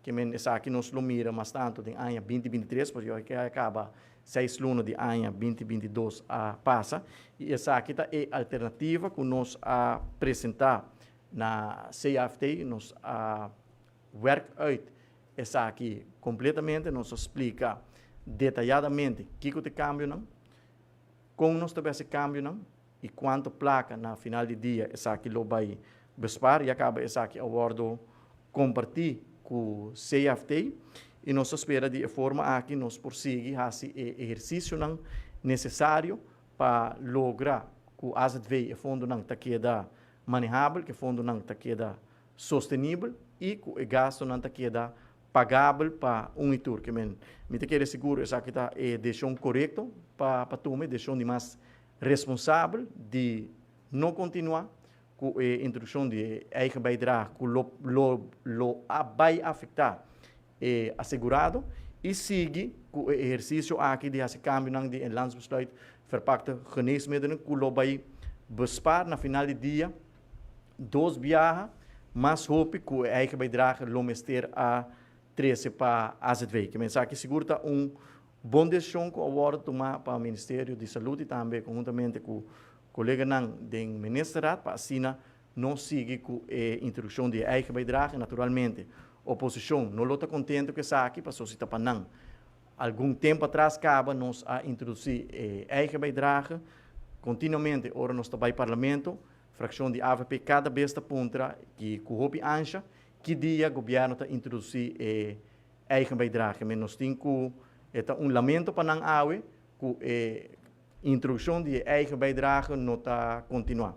Ke men esaki nos lo mira mas tantu den aña 2023, pasobra ya kaba 6 luna di aña 2022 a pasa. I esaki ta e alternativa ku nos a presentá na CAFT. Nos a werk uit esaki kompletamente, nos a splika detayadamente kiko ta e kambionan, kon nos ta bai hasi e kambionan i kuantu plaka na final di dia esaki lo bai bespaar. Ya kaba esaki a wòrdu kompartí ku CAFT i nos ta spera di e forma aki nos por sigui hasi e ehersisionan nesesario pa logra ku AZV, e fondonan ta keda manehabel, ku e fondonan ta keda sostenibel i ku e gastunan ta keda pagabel pa un i tur. Ke men, mi ta kere sigur esaki ta e desishon korekto pa tuma, e desishon di mas responsabel di no kontinuá ku e introdukshon di eigen bijdrage ku lo bai afektá e asegurado i sigui ku e ehersisio aki di hasi kambionan di Landsbesluit verpakte geneesmiddelen ku lo bai bespaar na final di dia dos biaha mas hopi ku e eigen bijdrage lo mester a trese pa AZV. Ke men, esaki sigur ta un bon desishon ku a wòrdu tumá pa Ministerio di Salú i tambe konhuntamente ku koleganan den Ministerraad pa asina no sigui ku e introdukshon di eigen bijdrage. Naturalmente, oposishon no lo ta kontentu ku esaki, pasobra si ta pa nan, algun tempu atras kaba nos a introdusí e eigen bijdrage. Kontinuamente, ora nos ta bai parlamento, frakshon di AVP kada bes ta puntra ku hopi ansha ki dia gobièrnu ta introdusí e eigen bijdrage. Men, nos tin ku ta un lamento pa nan awe ku e introdukshon di eigen bijdrage no ta kontinuá.